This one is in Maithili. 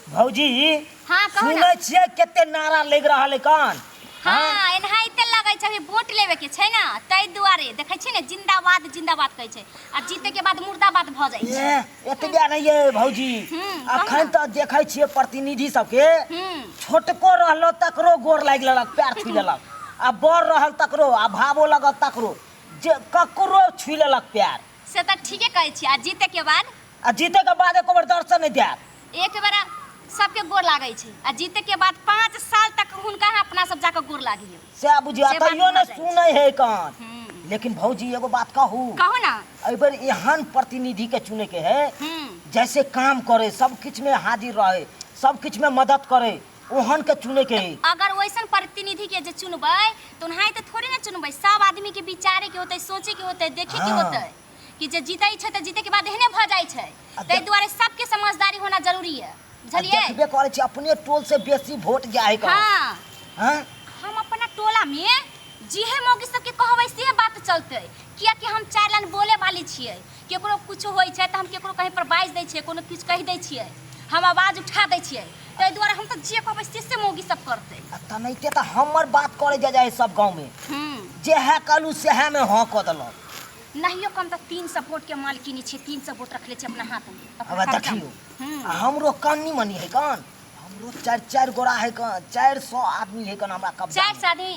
भौजी। हाँ, कहू ना। सुनै छियै कते नारा लागि रहल है कान। हाँ, एनाहिते लगै छै। अभी वोट लेबे के छै ने, ताहि दुआरे देखै छियै ने, जिंदाबाद जिंदाबाद कहै छै आ जीते के बाद मुर्दाबाद भऽ जाइ छै। ए, एतबे नहि ये भौजी। कहू अखन ना। तऽ देखै छियै प्रतिनिधि सबके, छोटको रहलो तकरो गोर लागि लेलक, पैर छू लेलक, आ बड़ रहल तकरो, आ भावो लगल तकरो, जे ककरो छू लेलक पैर। से तऽ ठीके कहै छी। आ जीते के बाद? आ जीते के बाद एको बेर दर्शन नहि देत। एक बेर सबके गोर लागै छै आ जीते के बाद 5 साल तक हुनका अहाँ अपना सब जाके गोर लागियौ। सएह बुझियौ। आ से बात तैयो भऽ नहि जाइ छै। सुनै है कान। लेकिन भौजी, एगो बात कहू? कहू ना। एहि बेर एहन प्रतिनिधि के चुने के है जैसे काम करे, सब किछु में हाजिर रहे, सब किछु में मदद करे, ओहन के चुने के है। अगर वैसन प्रतिनिधि के जे चुनबै तऽ ओनाहिते थोड़े ने चुनबै। सब आदमी के विचारे के होतै, सोचे के होतै, देखे के होतै कि जे जीतै छै तऽ जीते के बाद एहने भऽ जाइ छै। ताहि दुआरे सबके समझदारी होना जरूरी है, बुझलियै? देखबे करै छी, अपने टोल से बेसी वोट जाइ है। हाँ। हाँ? हम अपना टोला में जेहे मौगी सबके कहबै सेहे बात चलतै, कियाकि हम चारि लाइन बोले वाली छियै। केकरो कुछ होइ छै तऽ हम केकरो कहीं पर बाजि दै छियै, कोनो किछु कहि दै छियै, हम आवाज उठा दै छियै। ताहि दुआरे हम तऽ जे कहबै से मौगी सब करतै। आ तनैते तऽ हमर बात करे जा जाइ सब गाँव में। जेहे कहलू सेहे में हाँ कऽ देलक। नहियो कम तऽ 300 वोट के मालकिनी छियै। 300 वोट रखले छियै अपना हाथ में, अपना अब कब्जा में। देखियौ, आ हमरो कन्नी मनी है कन, हमरो चारि चारि गोरा है कन, 400 आदमी है कन हमरा कब्जा चारि में। सौ आदमी।